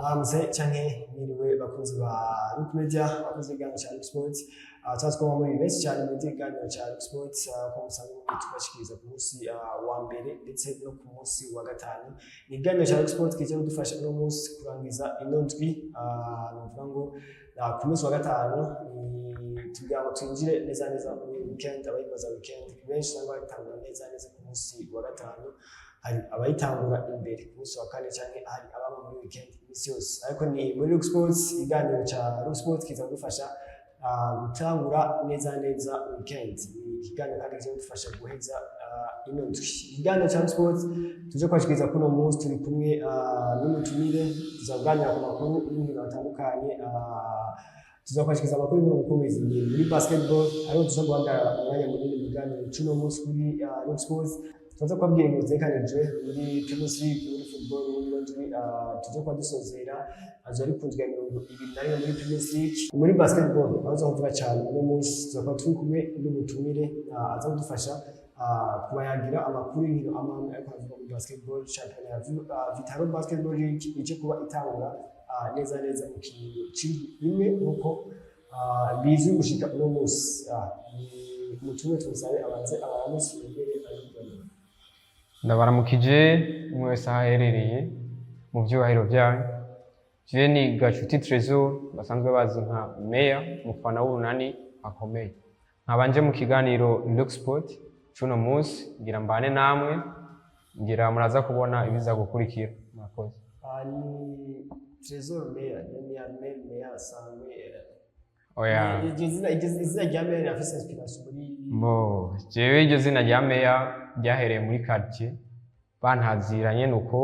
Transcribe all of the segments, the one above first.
Mwaramutse canke mwiriwe, bakunzi ba Look Media, bakunzi b'ikiganiro ca Look Sports. Tuba twaba muri benshi cyane mu kiganiro ca Look Sports, ko musanzwe tubashikiriza ku munsi wa mbere ndetse no ku munsi wa gatanu. Ni ikiganiro ca Look Sports kije kudufasha uno munsi kurangiza ino ndwi. Novuga ngo ku munsi wa gatanu ni tugira ngo twinjire neza neza muri weekend. Abayibaza weekend benshi usanga bayitangura neza neza ku munsi wa gatanu, hari abayitangura imbere ku munsi wa kane, canke hari ababa muri weekend iminsi yose. Ariko ni muri Look Sports, ikiganiro ca Look Sports kiza kudufasha gutangura neza neza weekend. Ni ikiganiro kandi kiza kudufasha guheza ino ndwi. Ikiganiro ca Look Sports tuje kwashikiriza kuno munsi, turi kumwe n'umutumire, tuza kuganira ku makuru y'inkino atandukanye. Tuzakwashikiriza amakuru y'inkino mukomezi ni muri basketball, ariho tuza guhagarara umwanya munini mu kiganiro c'uno munsi kuri Look Sports. Tuza kubabwira inkino zerekanijwe muri Primus League, muri football muri ino ndwi tuje kuba dusozera, azo ari ku ndwi ya 21 muri Primus League. Muri basketball aho tuza kuvuga cyane uno munsi, tuza kuba turi kumwe n'umutumire aza kudufasha kubayagira amakuru y'inkino amwe ariko avuga muri basketball, shampiyona ya Vital'O Basketball League ije kuba itangura neza neza mu kiringo c'indwi imwe nk'uko bizwi gushika uno munsi. Ni umutumire, tumusabe abanze abaramutse imbere ari. Ndabaramukije umwe wese aho aherereye mu byubahiro byanyu. Je ni Gacuti Trésor, basanzwe bazi nka Meya, umufana w'Urunani akomeye. Nkaba nje mu kiganiro Look Sport cuno munsi ngira mbane namwe, ngira muraza kubona ibiza gukurikira. Murakoze. Ni Trésor Meya, ni Armel Meya asanzwe? Oya. Iryo zina rya Meya rirafise inspiration muri? Bo, jewe iryo zina rya Meya ryahereye muri quartier, bantaziranye nuko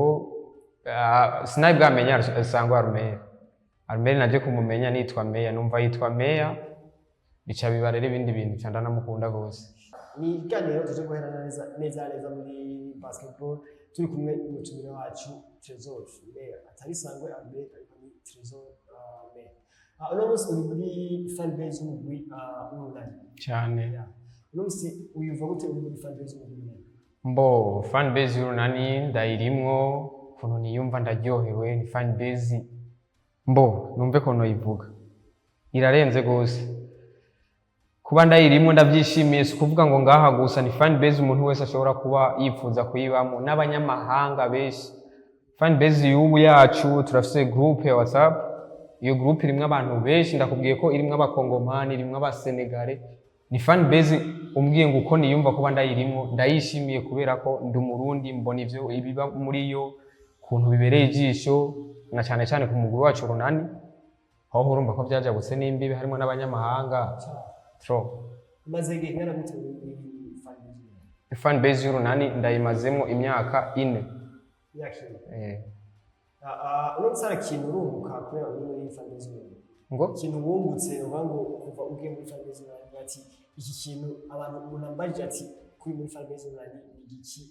sinari bwamenya Sangwa Armel. Armel naje kumumenya nitwa Meya, numva yitwa Meya, bica biba rero ibindi bintu, ca ndanamukunda gose. Ni ikiganiro tuje guhera neza neza neza muri basketball, turi kumwe n'umutumire wacu Trésor Meya, atari Sangwe Armel, ariko ni Trésor Meya. Uno munsi uri muri fan base y'umugwi w'Urunani. Cyane. Yeah. Uno munsi wiyumva gute uri muri fan base y'umugwi w'Urunani? Mbo, fan base y'Urunani ndayirimwo, ukuntu niyumva ndaryohewe. Ni fan base, mbo numve ko noyivuga irarenze gose. Kuba ndayirimwo ndavyishimiye. Si ukuvuga ngo ngaha gusa, ni fan base umuntu wese ashobora kuba yifuza kuyibamo, n'abanyamahanga benshi. Fan base y'ubu yacu, turafise groupe ya WhatsApp. Iyo groupe irimwo abantu benshi, ndakubwiye ko irimwo Abakongomani, irimwo Abasenegale. Ni fan base umbwiye ngo uko niyumva kuba ndayirimwo, ndayishimiye kubera ko ndi Umurundi, mbona ivyo ibiba muri yo ukuntu bibereye ijisho, na cyane cyane ku mugwi wacu Urunani, aho urumva ko vyajabutse n'imbibe, harimo n'abanyamahanga trop. Umaze igihe kingana gute muri fan base y'Urunani? Fan base y'Urunani ndayimazemo imyaka 4. Imyaka 4. Eh. Uno munsi hari ikintu urunguka kubera uri muri fan base y'Urunani? Ngo? Ikintu wungutse, uvuga ngo kuva ugiye muri fan base y'Urunani, ati iki kintu abantu, umuntu ambajije ati kuri muri fan base y'Urunani ni igiki?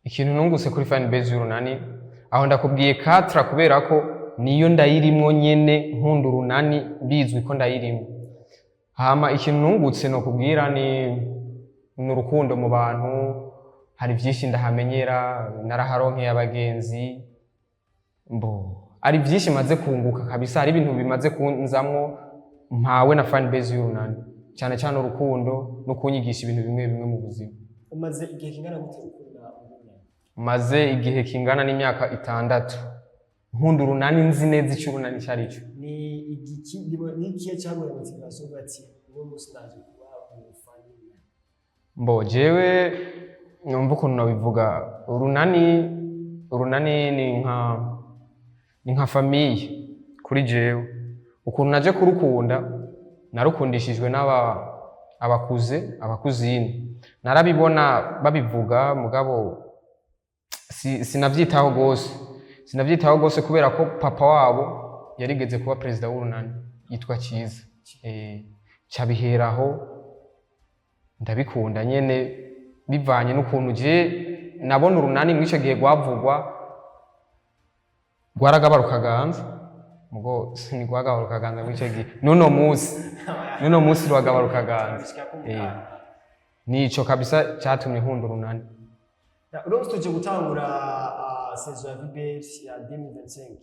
Ikintu nungutse kuri fan base y'Urunani, aho ndakubwiye katra, kubera ko niyo ndayirimwo nyene, nkunda Urunani, bizwi ko ndayirimwo. Hama ikintu nungutse nokubwira ni urukundo mu bantu. Hari vyinshi ndahamenyera, naraharonkeye abagenzi. Mbo, ari byinshi maze kunguka kabisa. Hari ibintu bimaze kunzamwo mpawe na fan base y'Urunani, cyane cyane urukundo no kunyigisha ibintu bimwe bimwe mu buzima. Umaze igihe kingana gute ukunda Urunani? Maze igihe kingana n'imyaka 6 nkunda Urunani, nzi neza icyo Urunani icyo ari cyo. Ni igiki, ni ikihe cyaguhaye motivation uvuga ati uno munsi ndaje kuba umufana w'Urunani? Mbo, jewe numva ukuntu nabivuga, Urunani ni nka famille kuri jewe. Ukuntu naje kurukunda, narukundishijwe n'aba abakuze, abakuzini. Narabibona babivuga, mugabo sinavyitaho gose, sinavyitaho gose, kubera ko papa wabo yarigeze kuba perezida w'Urunani yitwa Cyiza. Cabiheraho ndabikunda nyene, bivanye n'ukuntu je nabona Urunani mw'ico gihe rwavugwa rwaragaba rukaganza. Mugo sinigwagaba rukaganza mw'ico gihe, n'uno munsi rwagaba rukaganza. Nico kabisa catumye nkunda Urunani. Uno munsi tuje gutangura. Saison ya VBL ya 2025,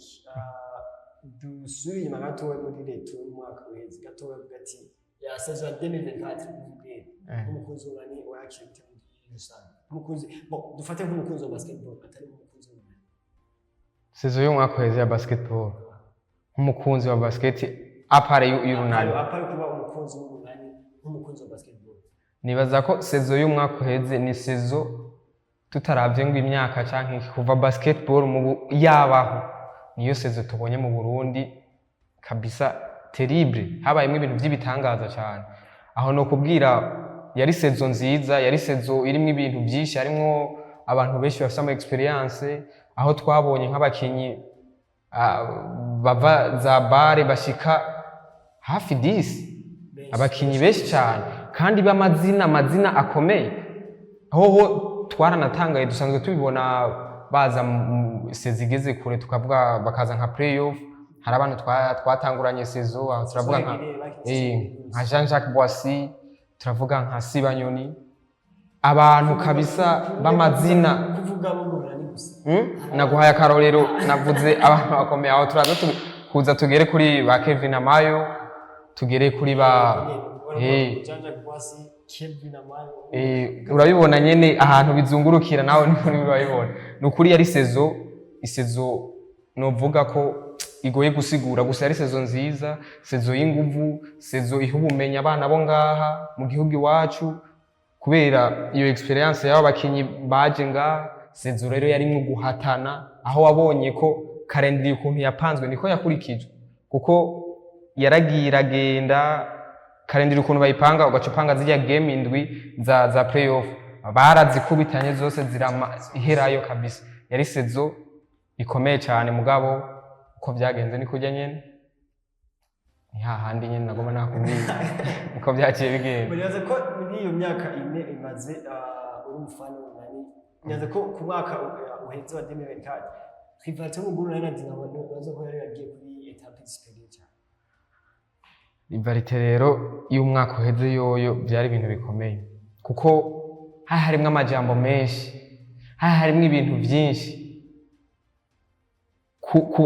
dusubire inyuma gatoya muri leta y'umwaka uheze gatoya, avuga ati ya saison ya 2024 VBL, nk'umukunzi w'Urunani wakira gute muri rusange? Nk'umukunzi, bon, dufate nk'umukunzi wa basketball, atari nk'umukunzi w'Urunani. Saison y'umwaka uheze ya basketball, nk'umukunzi wa basket à part y'Urunani? À part kuba umukunzi w'Urunani, nk'umukunzi wa basketball. Nibaza ko saison y'umwaka uheze ni saison tutaravye ngo imyaka canke iki, kuva basketball yabaho, niyo saison tubonye mu Burundi kabisa terrible, habayemo ibintu vy'ibitangaza cyane. Aho no kubwira yari saison nziza, yari saison irimwo ibintu byinshi, harimwo abantu benshi bafise ama expérience, aho twabonye nk'abakinyi bava za bare bashika hafi 10. Benshi. Abakinyi benshi cyane kandi b'amazina, amazina akomeye. Hoho twaranatangaye, dusanzwe tubibona baza saison igeze kure, tukavuga bakaza nka playoff. Hari abantu twatanguranye saison, aho turavuga nka Jean Jacques Boissy, turavuga nka Sibanyoni, abantu kabisa b'amazina. Kuvuga bo mu Runani gusa? Naguhaye akarorero, navuze abantu bakomeye. Aho turaza kuza tugere kuri ba Kevin Amayo, tugere kuri ba Jean Jacques Boissy, Kevin Amayo. Urabibona nyene ahantu bizungurukira, nawe niko urabibona. Ni ukuri yari saison, i saison novuga ko igoye gusigura, gusa yari saison nziza, saison y'inguvu, saison iha ubumenyi abana bo ngaha mu gihugu iwacu kubera iyo expérience y'abo bakinyi baje ngaha. Saison rero yarimwo guhatana, aho wabonye ko calendrier ukuntu yapanzwe niko yakurikijwe, kuko yaragiye iragenda calendrier ukuntu bayipanga, ugaca upanga zirya game indwi za playoff, barazikubitanye zose zirama iherayo kabisa. Yari saison ikomeye cyane, mugabo uko byagenze ni kurya nyene, ni hahandi nyene nagoma nakubwiye, niko byaciye bigenda. Nibaza ko muri iyo myaka 4 imaze uri umufana w'Urunani, nibaza ko ku mwaka uheze wa 2024 rivalité y'umuguru na Dinamo, nibaza ko yari yagiye kuri étape supérieure cyane. Rivalité rero y'umwaka uheze yoyo byari ibintu bikomeye, kuko hari harimwo amajambo menshi, hari harimwo ibintu byinshi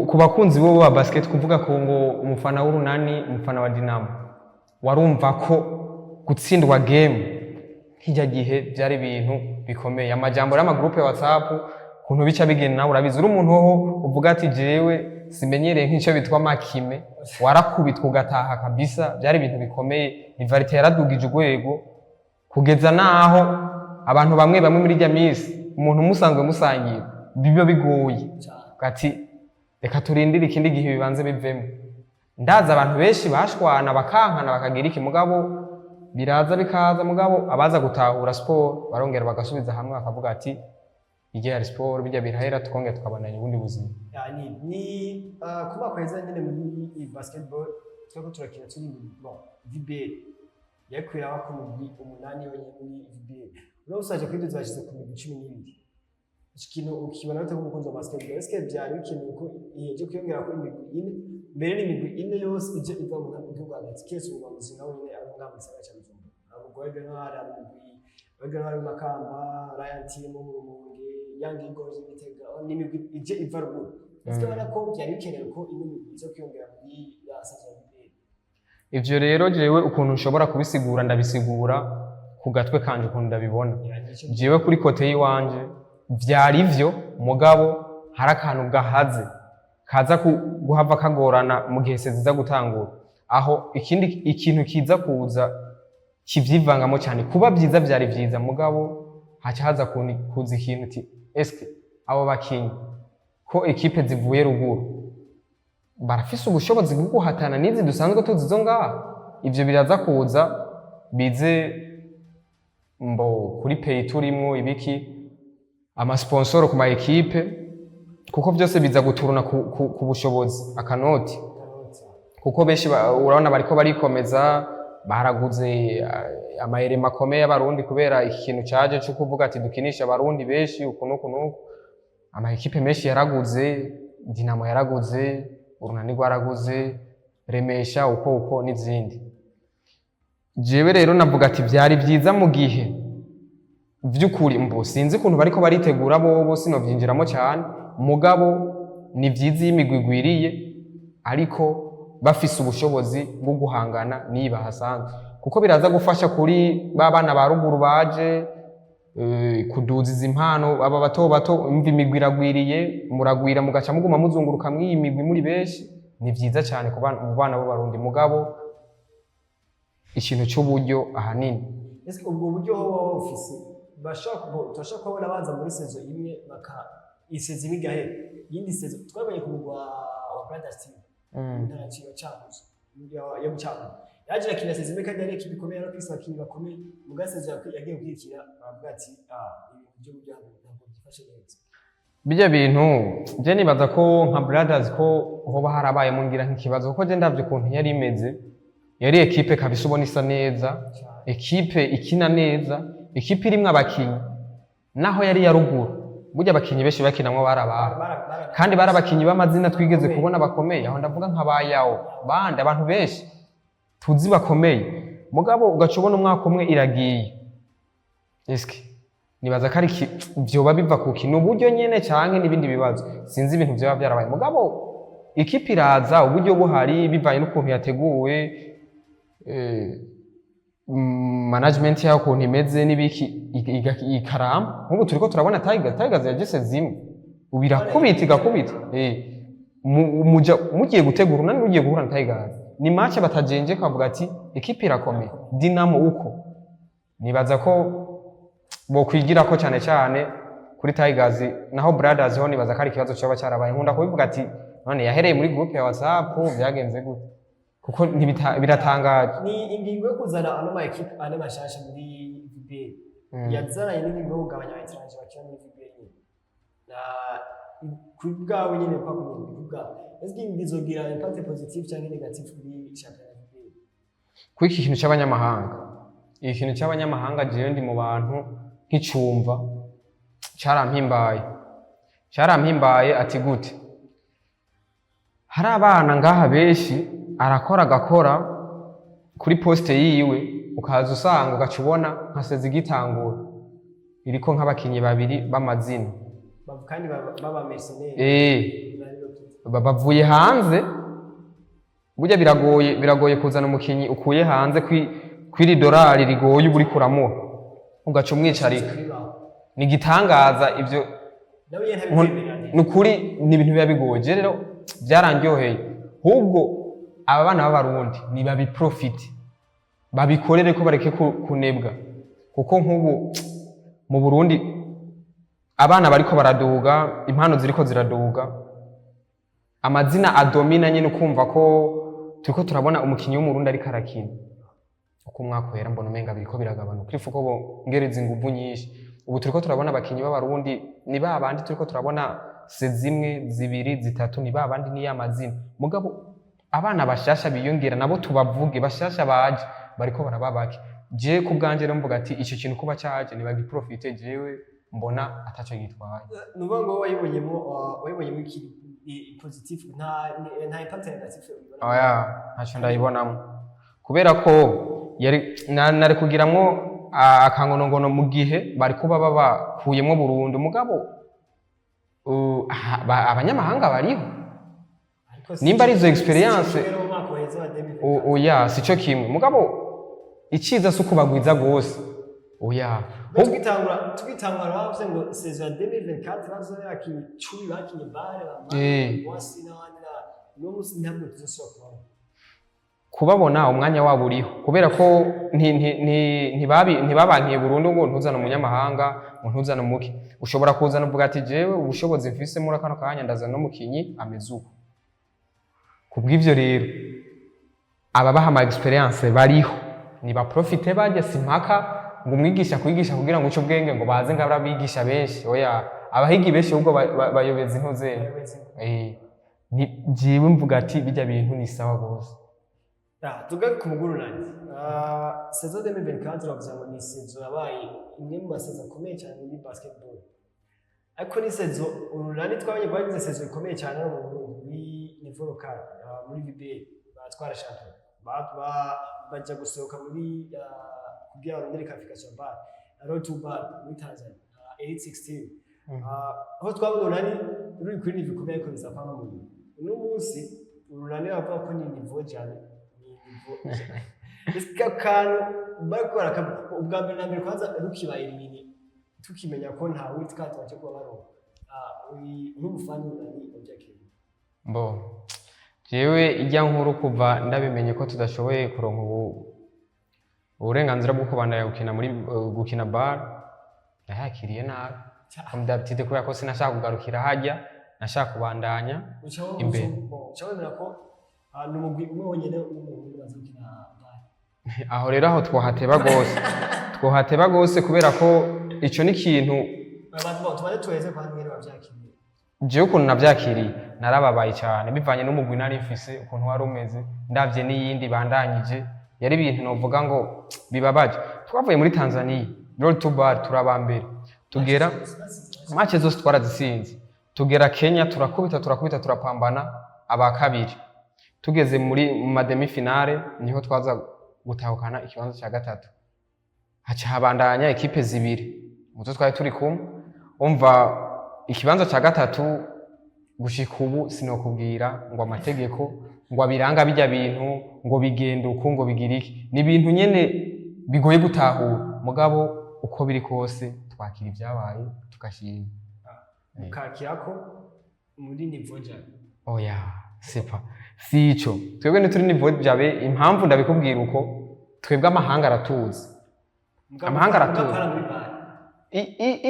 ku bakunzi bo ba basket. Kuvuga ko ngo umufana w'Urunani, umufana wa Dinamo, warumva ko gutsindwa game nk'ijya gihe byari ibintu bikomeye. Amajambo y'ama groupe ya WhatsApp, ukuntu bica bigenda nawe urabizi. Uri umuntu hoho uvuga ati jewe simenyereye nk'icyo bitwa makime, warakubitwa ugataha kabisa. Byari ibintu bikomeye. Rivalité yaradugije urwego kugeza naho abantu bamwe bamwe muri irya minsi, umuntu musanzwe musangira, biba bigoye ati reka turindire ikindi gihe bibanze bivemo. Ndazi abantu benshi bashwana, bakankana, bakagira iki, mugabo biraza bikaza, mugabo abaza gutahura siporo barongera bagasubiza hamwe, bakavuga ati igihe hari siporo bijya birahera, tukongera tukabandanya ubundi buzima. Yani ni ku mwaka uheze nyine muri iyi basketball turiko turakina turi bon VBL yakwiraho ku migwi umunani yonyine muri VBL, uno usaje kwiduza bashize ku migwi 12. Iki kintu ukibona gute nk'umukunzi wa basketball? Ese byari bikenewe ko iheje kwiyongera ko imigwi ine mbere, n'imigwi ine yose ije iva mu gihugu hagati, keretse umubamuzi nawe nyine ari ngaha mu gisagara ca Bujumbura? Umugwi wa Aigle Noir, hari umugwi wa Aigle Noir Makamba, Ryan Team wo mu Rumonge, Young Eagles y'Igitega, n'imigwi ije iva ruguru. Ese ubona ko byari bikenewe ko ino migwi iza kwiyongera muri ya saison ya VBL? Ivyo rero jewe ukuntu nshobora kubisigura, ndabisigura ku gatwe kanje ukuntu ndabibona. Jewe kuri côté y'iwanje vyari vyo, mugabo hari akantu gahaze kaza guhava kagorana mu gihe saison iza gutangura, aho ikindi ikintu kiza kuza kivyivangamo cyane. Kuba byiza vyari vyiza, mugabo haca haza kuza ikintu uti eske abo bakinyi ko équipe zivuye ruguru barafise ubushobozi bwo guhatana n'izi dusanzwe tuzi zo ngaha? Ivyo biraza kuza bize mbo kuri pays turimwo, ibiki, ama sponsor ku ma équipe, kuko byose biza guturuna ku bushobozi, akanoti, kuko benshi urabona bariko barikomeza, baraguze amayere akomeye y'Abarundi kubera iki kintu caje co kuvuga ati dukinisha Abarundi benshi uku n'uku n'uku. Ama équipe menshi yaraguze, Dinamo yaraguze, Urunani rwaraguze, Remesha uko uko n'izindi. Jewe rero navuga ati vyari vyiza mu gihe vy'ukuri mbo sinzi ukuntu bariko baritegura bobo, sinovyinjiramo cyane. Mugabo ni vyiza iyo imigwi igwiriye, ariko bafise ubushobozi bwo guhangana n'iyi bahasanzwe, kuko biraza gufasha kuri ba bana ba ruguru baje kuduza izi impano, aba bato bato. Umva, imigwi iragwiriye, muragwira, mugaca muguma muzunguruka mw'iyi migwi muri benshi. Ni vyiza cyane ku bana, mu bana b'Abarundi. Mugabo ikintu c'uburyo ahanini. Ese ubwo buryo ho baba bufise, bashaka turashaka kubona baza muri saison imwe, baka i saison imwe igahera, iyindi saison? Twabonye ku mugwi wa Brothers Team mu ntara ya Cankuzo, yo mu Cankuzo, yaje akina saison imwe kandi yari équipe ikomeye, yari ifise abakinyi bakomeye. Muga saison yagiye gukurikira baravuga ati: "Ah, ibintu by'uburyo ntabwo byifashe neza." Bijya bintu je nibaza ko nka Brothers ko hoba harabayemo ngira nk'ikibazo, kuko je ndavye ukuntu yari imeze, yari équipe kabisa ubona isa neza, équipe ikina neza, équipe irimwo abakinyi, naho yari ya ruguru. Burya abakinyi benshi bakinamwo bari ababo, kandi bari abakinyi b'amazina twigeze kubona bakomeye. Aho ndavuga nka ba Yao, bandi abantu benshi tuzi bakomeye. Mugabo ugaca ubona umwaka umwe iragiye. Eske nibaza ko ari vyoba biva kuki? Ni uburyo nyene canke n'ibindi bibazo? Sinzi ibintu vyoba vyarabaye. Mugabo ikipe iraza uburyo buhari, bivanye n'ukuntu yateguwe, management yayo ukuntu imeze n'ibiki, ikaramba. Nk'ubu turiko turabona Tigers. Tigers yagese zimwe ubu irakubita, igakubita. Muja mugiye gutegura Urunani, rugiye guhura na Tigers, ni match batajenje kavuga ati équipe irakomeye. Dinamo uko, nibaza ko bokwigira ko cyane cyane kuri Tigers. Naho Brothers ho nibaza ko ari ikibazo cyoba cyarabaye. Nkunda kubivuga ati: "None yahereye muri groupe ya WhatsApp, byagenze gute?" Kuko biratangaje. Ni ingingo yo kuzana ano ma équipe ane mashasha muri VBL yazananye n'ingingo yo kugabanya aba étrangers bakina muri VBL nyine. Na ku bwawe nyine, kwa kunyene ku bwawe, est-ce que bizogira impact positif cyangwa négatif kuri championnat VBL? Kuri iki kintu cy'abanyamahanga, iki kintu cy'abanyamahanga, jewe ndi mu bantu nk'icumva carampimbaye, carampimbaye. Ati gute? Hari abana ngaha benshi arakora, agakora kuri poste yiwe, ukaza usanga ugaca ubona nka saison igitangura iriko nk'abakinyi babiri b'amazina. Kandi baba mercenaires. Bavuye hanze. Burya biragoye, biragoye kuzana umukinyi ukuye hanze kw'iri dorari rigoye, uba uriko uramuha ugaca umwicarika. Ni igitangaza ivyo. Nawe nyene ntabivyemerera. Ni ukuri, ni ibintu biba bigoye. Je rero byaranryoheye. Ahubwo aba bana b'Abarundi nibabiprofite, babikorere ko bareke kunebwa, kuko nk'ubu mu Burundi abana bariko baraduga, impano ziriko ziraduga, amazina adomina nyine. Ukumva ko turiko turabona umukinyi w'Umurundi ariko arakina, uko umwaka uhera mbona umenga biriko biragabanuka. Ifu ko bongereza inguvu nyinshi. Ubu turiko turabona abakinyi b'Abarundi ni ba bandi turiko turabona se zimwe, zibiri, zitatu, ni ba bandi, ni ya mazina. Mugabo abana bashasha biyongera nabo tubavuge, bashasha baje bariko baraba bake. Je ku bwanje rero mvuga ati ico kintu kuba caje nibagiprofite, jewe mbona ataco gitwaye. Ni ukuvuga ngo wayibonyemo iki positif, nta impact négatif ubibona? Oya, ntacyo ndayibonamo, kubera ko yari nari kugiramwo akangonongono mu gihe bari kuba babakuyemwo burundu. Mugabo abanyamahanga bariho. Ariko si Nimba ari izo si experience kimwe no mu mwaka uheze wa 2024. Oya, sico kimwe. Mugabo iciza si ukubagwiza gose, oya. Tugitangura bavuze ngo saison ya 2024 bavuze abakinyi 10 bakinye bare ba Mwasi n'abandi n'uno munsi ntabwo tuzosubira kubabona. Kubabona umwanya wabo uriho, kubera ko ntibabankiye burundu ngo ntuzane umunyamahanga, ngo ntuzane umuki. Ushobora kuzana uvuga ati: "Jewe ubushobozi mfise muri kano kanya ndazana n'umukinyi ameze uko." Kubw'ivyo rero ababaha ama expérience bariho, nibaprofite bajya. Simpaka ngo umwigisha kwigisha kugira ngo uce ubwenge, ngo baze ngo abigisha benshi. Oya, abahigi benshi ahubwo bayobeza intuzene. Ni jewe mvuga ati bijya bintu ni sawa gose. Ah, tugaruke ku mugurunani. Saison 2024 bavuze ngo ni saison yabaye imwe mu ma saison akomeye cyane muri basketball. Ariko ni saison Urunani twabonye rwagize saison ikomeye cyane no mu Burundi muri niveau local, muri VBL batwara champion. Baja gusohoka muri kugira barondere qualification BAL, Road to BAL muri Tanzania, Elite 16. Aho twabona Urunani ruri kuri niveau ikomeye, ariko biza kwanga mu nyuma. Uno munsi Urunani bavuga ko ni niveau jane, ni niveau jane. Ese akantu bariko barakavuga ubwa mbere na mbere, kwanza rukibaye éliminé, tukimenya ko nta wild card baje kuba baronka, nk'umufana Urunani wabyakiriye? Bo, jewe ijya nkuru kuva ndabimenye ko tudashoboye kuronka ubu uburenganzira bwo kubandanya gukina muri gukina BAL, nayakiriye nabi comme d'habitude, kubera ko sinashaka kugarukira hajya, nashaka kubandanya imbere. Uca wemera ko ni umugwi umwe wonyene w'umuhungu baza gukina BAL? Aho rero, aho twohateba gose, twohateba gose, kubera ko ico ni ikintu Tubanze tuheze kwa ngene wavyakiriye. Jewe ukuntu navyakiriye, narababaye cyane, bivanye n'umugwi nari mfise ukuntu wari umeze, ndavye n'iyindi bandanyije. Yari ibintu novuga ngo bibabaje. Twavuye muri Tanzania, Road to BAL, turaba mbere, tugera match zose twarazitsinze, tugera Kenya turakubita, turakubita, turapambana, aba kabiri. Tugeze muri mu ma demi-finale niho twaza gutahukana ikibanza cya gatatu, haca habandanya ekipe zibiri muzo twari turi kumwe. Umva, ikibanza cya gatatu, gushika ubu sinokubwira ngo amategeko ngo abiranga bijya bintu ngo bigenda uku, ngo bigira iki. Ni ibintu nyene bigoye gutahura, mugabo uko biri kose twakira ibyabaye, tugashima. Mukakira ko muri niveau jane? Oya, sepa si ico. Twebwe ntituri niveau jabe. Impamvu ndabikubwira uko, twebwe amahanga aratuzi. Amahanga aratuzi. Mugakora muri BAL.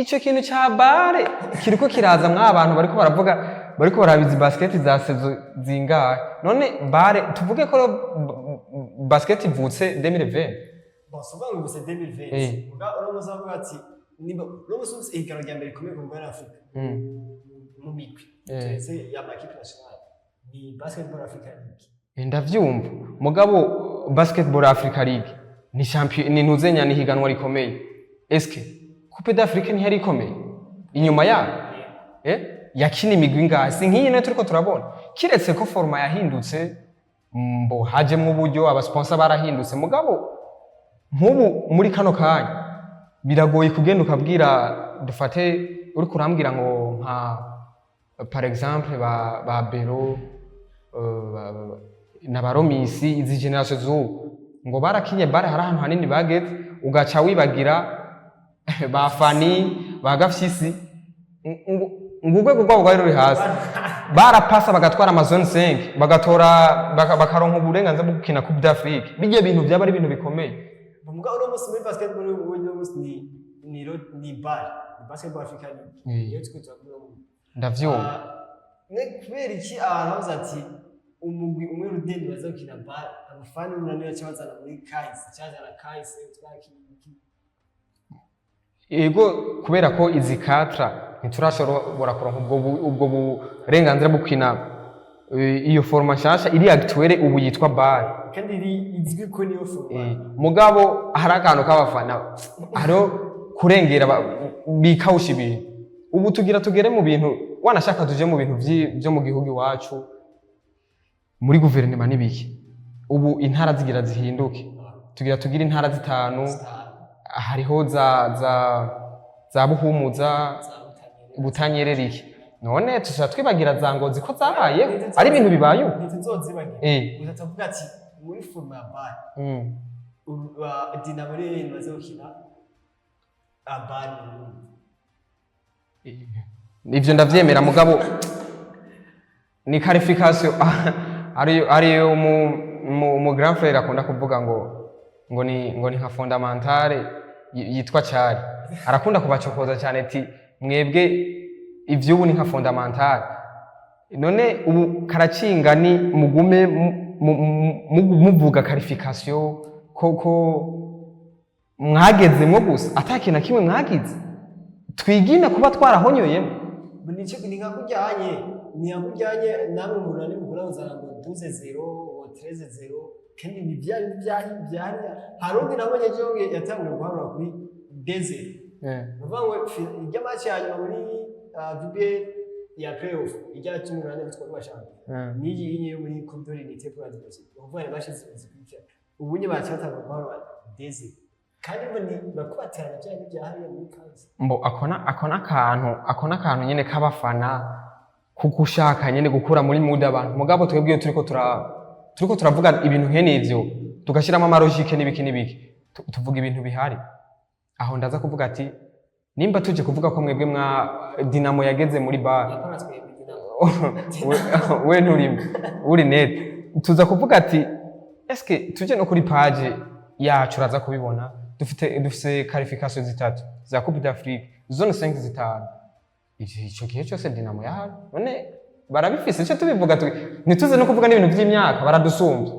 Ico kintu ca BAL kiriko kiraza mwa abantu bariko baravuga, bariko barabizi basket za saison zingahe. None BAL, tuvuge ko basket ivutse 2020? Bon, si uvuga ngo gusa 2020. Muga uno munsi avuga ati niba uno munsi ufise ihiganwa rya mbere rikomeye ku mugabane wa Afurika mu migwi, turetse ya makipe nationale, ni Basketball Africa League. Ndavyumva, mugabo Basketball Africa League ni champion, ni ntuzenya, ni higanwa rikomeye. Eske Coupe d'Afrique ntiyari ikomeye inyuma yayo? Yakina imigwi ingahe? Si nk'iyi nayo turiko turabona, kiretse ko format yahindutse, mbo hajemwo uburyo, aba sponsor barahindutse. Mugabo nk'ubu muri kano kanya biragoye kugenda ukabwira, dufate uriko urambwira ngo nka par exemple ba Bero na ba Romisi, izi génération z'ubu ngo barakinye BAL, hari ahantu hanini bageze, ugaca wibagira ba Fani, ba Gafyisi, ngo urwego rwabo rwari ruri hasi, barapasa bagatwara ama zone 5, bagatora bakaronka uburenganzira bwo gukina Coupe d'Afrique. Bijya bintu byaba ari ibintu bikomeye. Muga uno munsi muri basketball uno munsi ni BAL, ni Basketball Africa League. Iyo turiko turavuga mu Ndavyumva. Ah, ne kubera iki abantu bavuze ati umugwi umwe rudende baza gukina BAL, abafana umunani baca bazana muri kahise, cyazana kahise twakinye iki? Ego, kubera ko izi katra ntiturashobora kuronka ubwo burenganzira bwo gukina iyo format nshasha iri actuelle ubu yitwa BAL. Kandi iri izwi ko niyo format. Mugabo hari akantu k'abafana, hariho kurengera bikawusha ibintu. Ubu tugira tugere mu bintu, wanashaka tuje mu bintu vyo mu gihugu iwacu, muri guverinoma n'ibiki. Ubu intara zigira zihinduke, tugira tugire intara zitanu. Zitanu. Hariho za Buhumuza, Za Butanyerera. Butanyerera iki. None tushobora twibagira za Ngozi ko zabayeho? Ari ibintu bibaye ubu. Ntituzozibagira. Gusa tuvuga ati muri format ya BAL, Dinamo niyo imaze gukina BAL mu Burundi. Ivyo ndavyemera, mugabo ni qualification ariyo mu grand frère akunda kuvuga ngo ni nka fondamentale yitwa cyari, arakunda kubacokoza cyane ati mwebwe ivy'ubu ni nka fondamentale. None ubu karacinga ni mugume muvuga qualification ko mwagezemwo gusa, ata kintu na kimwe mwagize, twigine kuba twarahonyoyemo. Nico ni nka kujyanye, ni nka kujyanye namwe murani mukura muzana ngo 12-0, ngo 13-0, kandi ni bya bya bya. Hari undi nabonye ejo yatanguye guharura kuri 2-0. Ni ukuvuga ngo ijya match ya nyuma muri VBL ya playoff, ijya cumi n'umunani bitwa shampiyona, n'iyi iyi yo muri Coupe de l'Unité pour la Diversité, ni ukuvuga ni match zikurikira, ubu nye baca batangura guharura 2-0. Kandi ngo ni bakubateranya bya bya hariya muri kahise. Mbo ako n'akantu nyene k'abafana kugushaka nyene gukura muri mood abantu. Mugabo twebwe iyo turiko turavuga ibintu nkene ivyo, tugashyiramo ama logique n'ibiki n'ibiki, tuvuga ibintu bihari. Aho ndaza kuvuga ati nimba tuje kuvuga ko mwebwe mwa Dinamo yageze muri BAL, Yakora twebwe Dinamo. we nturimo, uri net. Tuza kuvuga ati eske tuje no kuri page yacu, uraza kubibona, dufite qualification zitatu za Coupe d'Afrique, zone 5 zitanu. Ico gihe cyose Dinamo yahari, none barabifise. Icyo tubivuga ntituze no kuvuga n'ibintu by'imyaka baradusumbya.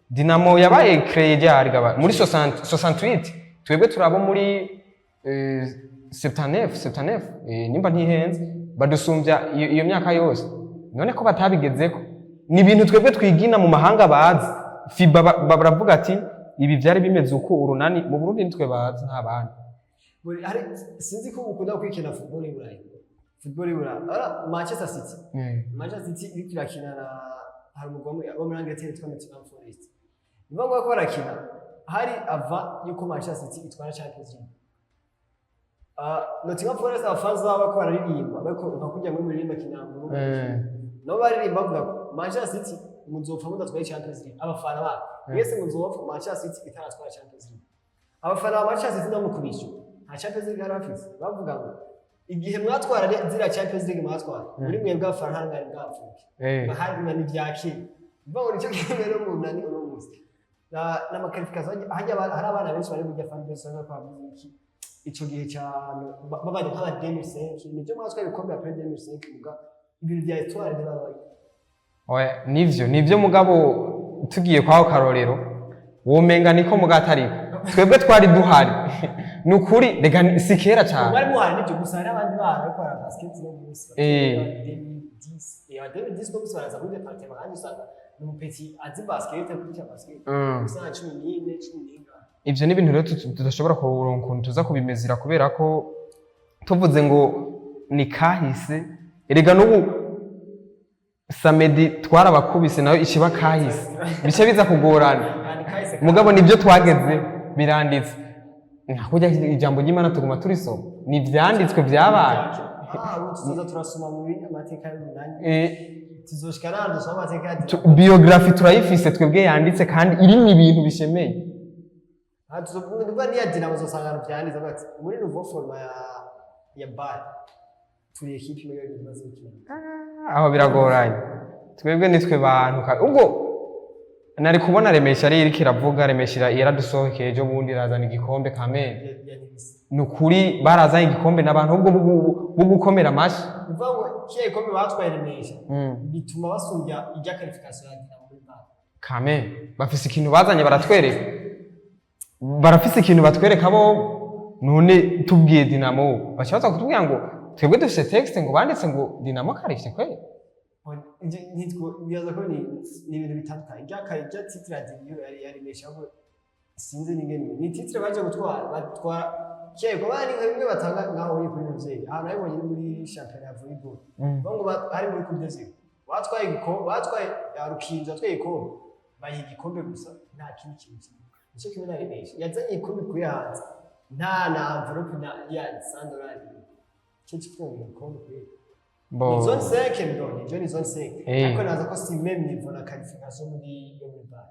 Dinamo yabaye créé ryari gaba? Muri 60 68, twebwe turabo muri 79 79, nimba ntihenze. Badusumbya iyo myaka yose, none ko batabigezeko? Ni ibintu twebwe twigina mu mahanga bazi. FIBA baravuga ati ibi byari bimeze uko. Urunani mu Burundi nitwe bazi, nta bandi. Hari sinzi ko ukunda kwikina football y'Iburayi. Football y'Iburayi. Ora Manchester City. Manchester City iriko irakina na hari umugwi wo muri Angleterre witwa Nottingham Forest. Ni ngombwa ko barakina hari ava yuko Manchester City itwara Champions League. Nottingham Forest, abafanzi babo bariko bararirimba, bariko nka kurya muri muririmba kinanguru, nabo baririmba bavuga ko Manchester City muzopfa mudatwaye Champions League. Abafana babo mwese muzopfa Manchester City itaratwara Champions League. Abafana ba Manchester City nabo mu kubishyura nta Champions League bari bafise, bavuga ngo igihe mwatwara ziriya Champions League mwatwara muri mwebwe abafana nta mwari bwapfuke, hari ni ibya kera. Bivuga ngo nicyo kimwe no mu nani uno munsi n'ama qualification hajya hari abana benshi bari burya fan base usanga kwa iki ico gihe cyane babaye nk'aba 2005, nibyo mwatwaye ibikombe après 2005, muga ibintu bya histoire ntibabaye. Oya, nivyo, mugabo tugiye kwaho karorero womenga niko mugatariko twebwe twari duhari. Ni ukuri reka si kera cyane. Mwari muhari nibyo, gusa hari abandi bana bariko bara basket no munsi 2010, 2010 no munsi baraza muri département kandi usanga ni umu petit azi basket, kurusha basket, usanga 14, 11. Ivyo ni ibintu rero tudashobora kuronka ukuntu tuza kubimezira, kubera ko tuvuze ngo ni kahise. Erega n'ubu samedi twarabakubise, nayo ikiba kahise, bice biza kugorana. Kandi kahise. Mugabo nibyo twageze, biranditse nka kurya ijambo ry'Imana tuguma turisoma, ni ivyanditswe vyabaye. Ah, ubu tuzoza turasoma muri amateka y'umunani, tuzoshika n'ahantu dusoma amateka ya Biographie turayifise twebwe yanditse kandi irimo ibintu bishemeye. Ah, tuzovuga niya Dinamo uzosanga ahantu vyanditse bati muri nouveau format ya BAL turi équipe imwe yonyine imaze gukina. Aho biragoranye, twebwe nitwe bantu ubwo nari kubona Remesha ari iriko iravuga. Remesha yaradusohokeye ejo bundi, irazana igikombe kamere. Ya Nibisi. Ni ukuri barazanye igikombe n'abantu ubwo bo gukomera amashi. Uvuga ngo kiya gikombe batwaye Remesha bituma basumbya ijya qualification ya Dinamo muri BAL. Kame bafise ikintu bazanye, baratwereka, barafise ikintu batwereka bo. None tubwiye Dinamo baca baza kutubwira ngo twebwe dufise texte ngo banditse ngo Dinamo qualifié kweli. Nitwo nibaza ko ni ibintu bitandukanye. Ijya titre ya Dinamo yari Remesha, ahubwo sinzi n'ingene ni titre baje gutwara, batwara kiya gikombe ni nka bimwe batanga ngaho uri kuri muvyeyi. Ahantu nabibonye ni muri championnat ya volleyball. Bavuga ngo hari muri Coupe des batwaye igikombe, batwaye ya Rukinzo, batwaye igikombe, bayiha igikombe gusa, nta kindi kintu kirimo. Nicyo kimwe na Remesha yazanye igikombe kuri hanze, nta na enveloppe na ya $100, cyo kivuga ngo igikombe kuri Bo ni zone 5 ndo ni ni zone 5, ariko naza ko si même niveau na qualification muri yo muri BAL.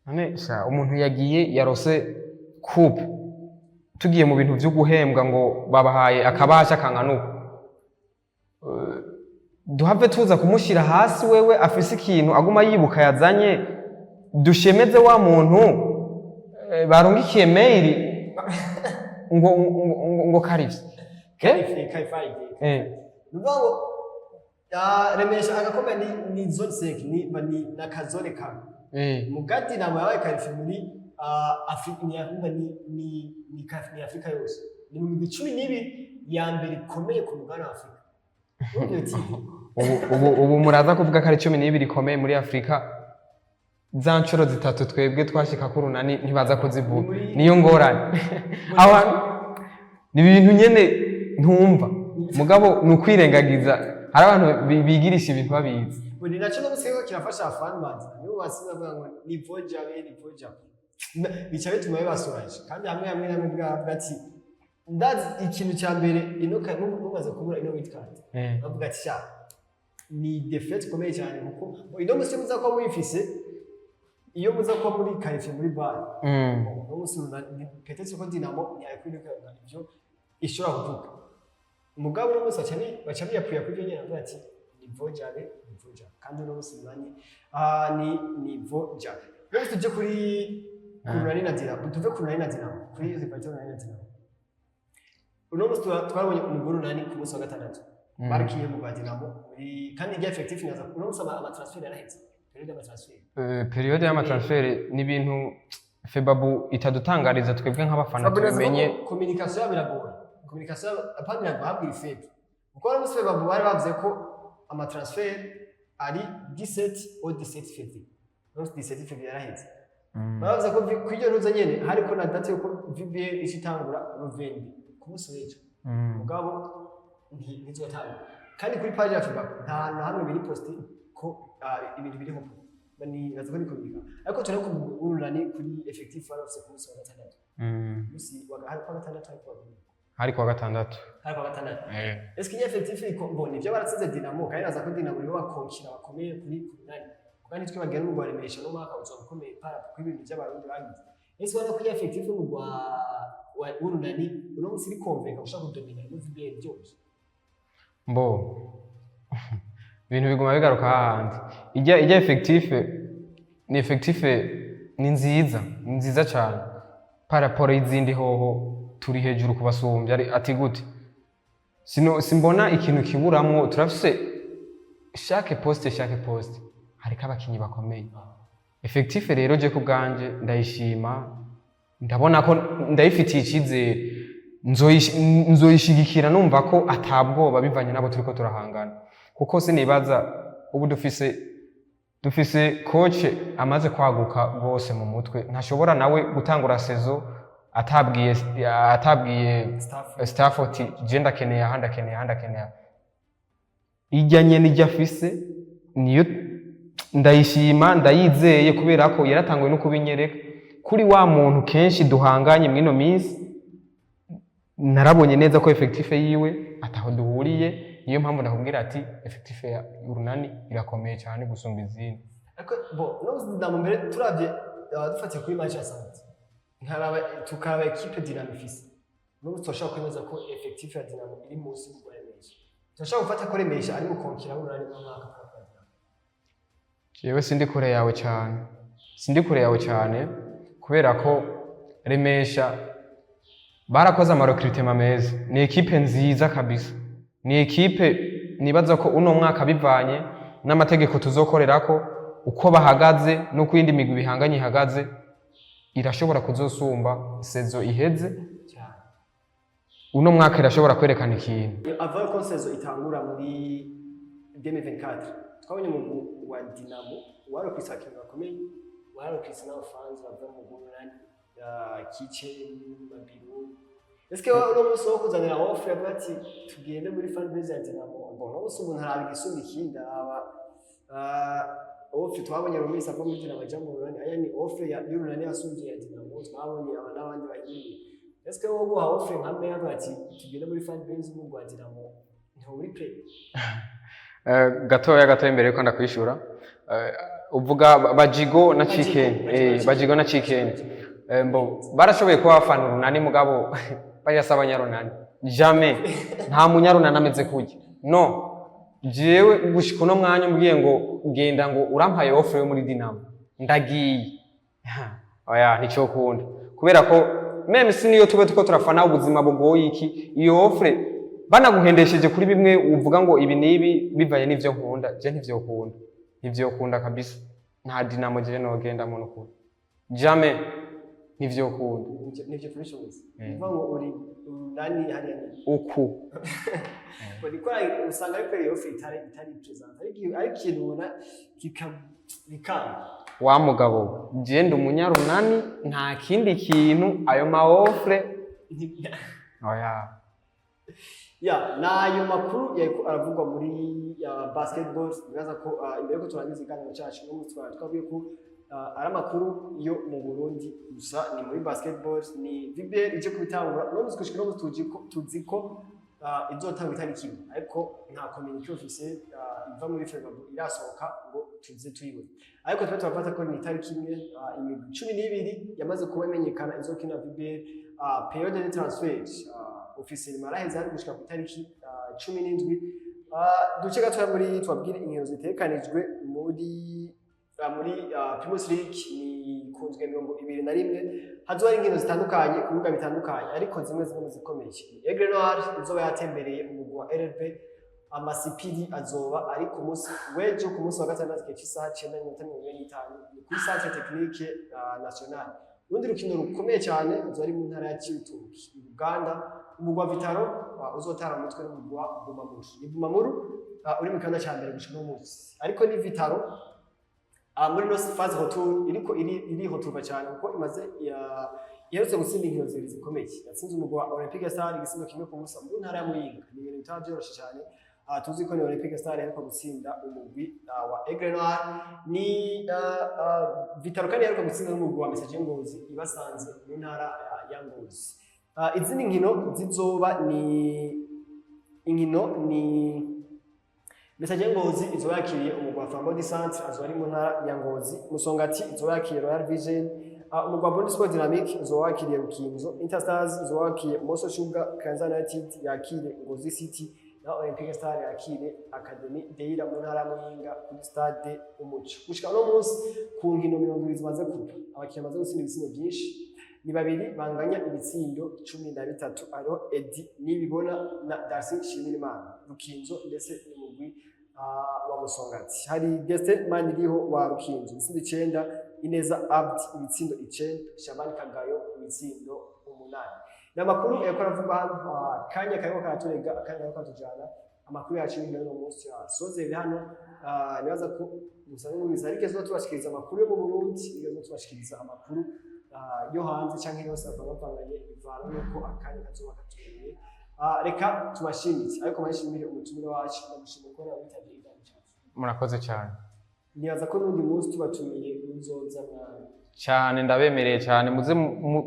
None sha umuntu yagiye yarose coupe, tugiye mu bintu vyo guhembwa ngo babahaye akabasha kangana uko, duhave tuza kumushyira hasi wewe afise ikintu aguma yibuka yazanye, dushemeze wa muntu barungikiye mail ngo qualifié. Qualifié, qualified. Ni ukuvuga ngo Remesha agakombe ni zone 5, ni ba ni na kazone kamwe. Mugati ntabwo yabaye qualifié muri Afrika, ni ni Afrika yose, ni mu migwi 12 ya mbere ikomeye ku mugabane wa Afrika. Urumva iyo titre? Ubu muraza kuvuga ko ari 12 ikomeye muri Afrika, za nshuro zitatu twebwe twashika ku Runani ntibaza kuzivuga. Niyo ngorane. Abantu ni ibintu nyene ntumva, mugabo ni ukwirengagiza. Hari abantu bigirisha ibintu babizi. Ni nacyo no musigo kirafasha abafana bazi, nibo basize bavuga ngo ni voja be ni voja. Bica bituma bibasuraje kandi hamwe hamwe namwe bwa ati ndazi ikintu cya mbere ino mumaze kubura ino wild card, bavuga ati sha, ni défaite ikomeye cyane, kuko ino musi muza kuba muyifise, iyo muza kuba muri qualifié muri BAL, uno musi peut-être ko Dinamo ntiyari kuri ivyo ishobora kuvuga. Mugabo uno musi baca biyapuya kuri ivyo nyene, bavuga ati niveau jabe, niveau jabe. Kandi uno musi Urunani ni niveau jabe. Uno musi tuje kuri ku Runani na Dinamo, tuve ku Runani na Dinamo kuri rivalité Runani na Dinamo. Uno musi twarabonye umugore Urunani ku munsi wa gatandatu barikinye mu rwa Dinamo muri, kandi irya effectif nyaza uno musi ama transfert yaraheze, période y'ama transfert. Période y'ama transfert ni ibintu Febabu itadutangariza twebwe nk'abafana. Fabulous. Tubimenye. Ko communication yabo iragoye, communication yabo apana iragoye, habwira faible, kuko uno musi Febabu bari bavuze ko ama transfert ari 17 au 17 février. Uno musi 17 février yaraheze. Bavuze ko kuri iryo ntuza nyene hariko na date yuko VBL ica itangura le 22, ku munsi w'ejo. Mugabo ntizotangura, kandi kuri page ya Febabu nta hantu na hamwe biri posté ko ibintu biriho. Nibaza ko ni communication, ariko tureko Urunani kuri effectif bari bafise ku munsi wa gatandatu. Munsi wa hari kwa gatandatu, ariko wa Hari kuwa gatandatu. Hari kwa gatandatu. Est-ce qu'il y a effectif iko bon nivyo baratsinze Dinamo, kandi naza ko Dinamo nibo bakonkira bakomeye kuri Urunani, kandi twibagira n'umugwi wa Remesha no mwaka uzoba ukomeye para kuko ibintu by'Abarundi bagize. Ese ubona ko iyo effectif y'umugwi wa Urunani uno munsi iri convaincre ushaka kudomina ino VBL byose? Mbo ibintu biguma bigaruka hahandi. Ijya effectif ni effectif, ni nziza, ni nziza cyane par rapport y'izindi hoho turi hejuru kubasumbya. Ati gute? Sino simbona ikintu kiburamwo. Turafise chaque poste hariko abakinyi bakomeye. Effectif rero je ku bwanje ndayishima, ndabona ko ndayifitiye icyizere, nzoyishigikira numva ko atabwoba bivanye n'abo turiko turahangana, kuko sinibaza ubu dufise coach amaze kwaguka rwose mu mutwe, ntashobora nawe gutangura saison atabwiye staff. Staff ati je ndakeneye aha, ndakeneye aha, ndakeneye aha. Ijya nyene ijya afise niyo ndayishima, ndayizeye, kubera ko yaratanguye no kubinyereka kuri wa muntu kenshi duhanganye mw'ino minsi. Narabonye neza ko effectif yiwe ataho duhuriye. Niyo mpamvu ndakubwira ati effectif ya Urunani irakomeye cyane gusumba izindi. Ariko bon, uno munsi Dinamo mbere turavye, dufatiye kuri match ya samedi, nkaraba tukaraba équipe Dinamo ifise uno munsi, turashobora kwemeza ko effectif ya Dinamo iri munsi y'umugwi wa Remesha. Turashobora gufata ko Remesha ari mu konkira w'Urunani mu mwaka par rapport ya Dinamo. Jewe sindi kure yawe cyane, sindi kure yawe cyane, kubera ko Remesha barakoze ama recrutement meza. Ni équipe nziza kabisa, ni équipe nibaza ko uno mwaka bivanye n'amategeko tuzokorerako, uko bahagaze no ku yindi migwi bihanganye ihagaze, irashobora kuzosumba saison iheze. Cyane. Uno mwaka irashobora kwerekana ikintu. Avant ko saison itangura muri 2024, twabonye umugwi wa Dinamo warokrise abakinyi bakomeye, warokrise n'abafanzi bava mu Mugwi Kice Mabiru. Est-ce que uno munsi wo kuzanira offre yavuga ati tugende muri fan base ya Dinamo? Bon, uno munsi umuntu araba igisumba ikindi, araba offre twabonye Rumisi ava muri Dinamo aja mu Runani, aya ni offre ya y'Urunani yasumvye ya Dinamo. Twabonye aba n'abandi bagiye. Est-ce que wowe guha offre nka meya avuga ati tugende muri fan base y'umugwi wa Dinamo, ntiwo muri prêt? Gatoya gatoya imbere yuko ndakwishura. Uvuga Bajigo na Chicken? Bajigo na Chicken. Mbo barashoboye kuba bafana Urunani, mugabo bariya si abanyarunani, jamais. Nta munyarunani ameze kurya. No jewe gushika uno mwanya umbwiye ngo genda, ngo urampaye offre yo muri Dinamo, ndagiye, oya, nticokunda, kubera ko même si niyo tube tuko turafana ubuzima bugoye iki, iyo offre banaguhendesheje kuri bimwe uvuga ngo ibi n'ibi bivanye n'ivyo nkunda, je ntivyokunda, ntivyokunda kabisa. Nta Dinamo je nogendamo nukuri, jamais, ntivyokunda. Nivyo fresh wese uvuga ngo uri Urunani hariya nyine. Uku. Uriko usanga ariko iyo offre itari présente, ariko ikintu ubona bikanga. Wa mugabo, je ndi umunyarunani, nta kindi kintu, ayo ma offre oya. Ya, nayo makuru yariko aravugwa muri ya basketball. Bibaza ko imbere yuko turangiza ikiganiro cyacu no munsi twari twabwiye ko ari amakuru yo mu Burundi gusa, ni muri basketball, ni VBL ije kubitangura no gushika no tuzi ko izotanga itariki imwe, ariko nta communiqué officiel iva muri FEBABU irasohoka ngo tuze tuyibone, ariko twe turafata ko ni itariki imwe. Imigwi 12 yamaze kuba imenyekana izokina VBL. Période de transfert officiel maraheze hari gushika ku itariki 17. Duce gatoya muri tubabwire inkino zitekanijwe muri Primus League, ni ku ndwi 21. Hazoba hari inkino zitandukanye ku bibuga bitandukanye, ariko zimwe zimwe mu zikomeye ni Aigle Noir izoba yatembereye umugwi wa RRB. Amasipiri azoba ari ku munsi w'ejo, ku munsi wa gatandatu, igihe cy'isaha 9:45, ni kuri Centre Technique National. Urundi rukino rukomeye cyane ruzoba ari mu ntara ya Cibitoke i Uganda, umugwi wa Vital'O uzotara umutwe n'umugwi wa Bumamuru. Ni Bumamuru uri mu kibanza cya mbere gushika uno munsi, ariko ni Vital'O muri no phase retour iriko irihoturwa cyane, kuko imaze iherutse gutsinda inkino zibiri zikomeye. Yatsinze umugwi wa Olympique Star igisindo 1-0 mu ntara ya Muyinga, ni ibintu bitaba byoroshe cyane. Tuzi ko ni Olympique Star iheruka gutsinda umugwi wa Aigle Noir. Ni Vital'O kandi iheruka gutsinda n'umugwi wa Messager Ngozi ibasanze mu ntara ya Ngozi. Izindi nkino zizoba ni inkino ni Messager Ngozi izoba yakiriye umugwi wa Flambeau du Centre, azoba ari mu ntara ya Ngozi. Musongati izoba yakiriye Royal Vision. Umugwi wa Burundi Sport Dynamic uzoba wakiriye Rukinzo. Interstars izoba wakiriye Moso Sugar. Kayanza United yakire Ngozi City, na Olympic Star yakire Academy Deira mu ntara ya Muyinga kuri Stade Umuco. Gushika uno munsi, ku nkino 20 zimaze kuba, abakinnyi bamaze gutsinda ibitsindo byinshi ni babiri banganya ibitsindo 13, hariho Edi Nibibona na Darcy Nshimirimana, Rukinzo ndetse n'umugwi wa Musongati. Hari Destin Maniriho wa Rukinzo ibitsindo 9, Ineza Abdi ibitsindo 9, Shabani Kagayo ibitsindo 8. Ni amakuru yariko aravugwa hano. Akanya kariko karaturega, akanya kariko karatujana. Amakuru yacu y'uno munsi sozere hano. Nibaza ko musanzwe mubizi, ariko ejo tubashikiriza amakuru yo mu Burundi, ejo tubashikiriza amakuru yo hanze canke yose avangavanganye, bivana nuko akanya kazoba katubereye. Reka tubashimire, ariko bashimire umutumire wacu. Ndagushimiye ko witabye ikiganiro cyacu. Murakoze cyane. Nibaza ko n'undi munsi tubatumiye muzoza mwana. Cyane, ndabemereye cyane. Muze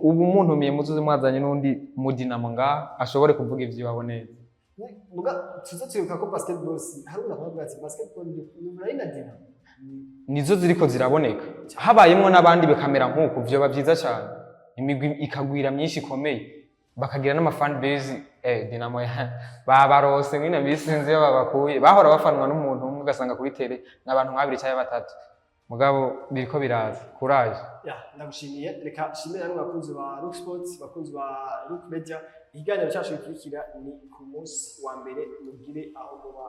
ubu muntumiye, muzuze mwazanye n'undi mudinamo ngaha ashobore kuvuga ivy'iwabo neza. Muga tuze turibuka ko basketball si hari umuntu akavuga ati basketball ni ari na Dinamo. Nizo ziriko ziraboneka, habayemwo n'abandi bikamera nk'uku vyoba vyiza cyane, imigwi ikagwira myinshi ikomeye, bakagira n'ama fan base. Dinamo babarose mwino misi, sinzi iyo babakuye. Bahora bafanwa n'umuntu umwe, ugasanga kuri télé n'abantu nk'abiri cyangwa batatu, mugabo biriko biraza. Courage. Ya, ndagushimiye. Reka shimire namwe bakunzi ba Look Sports, bakunzi ba Look Media. Ikiganiro cyacu gikurikira ni ku munsi wa mbere. Mugire aho muba.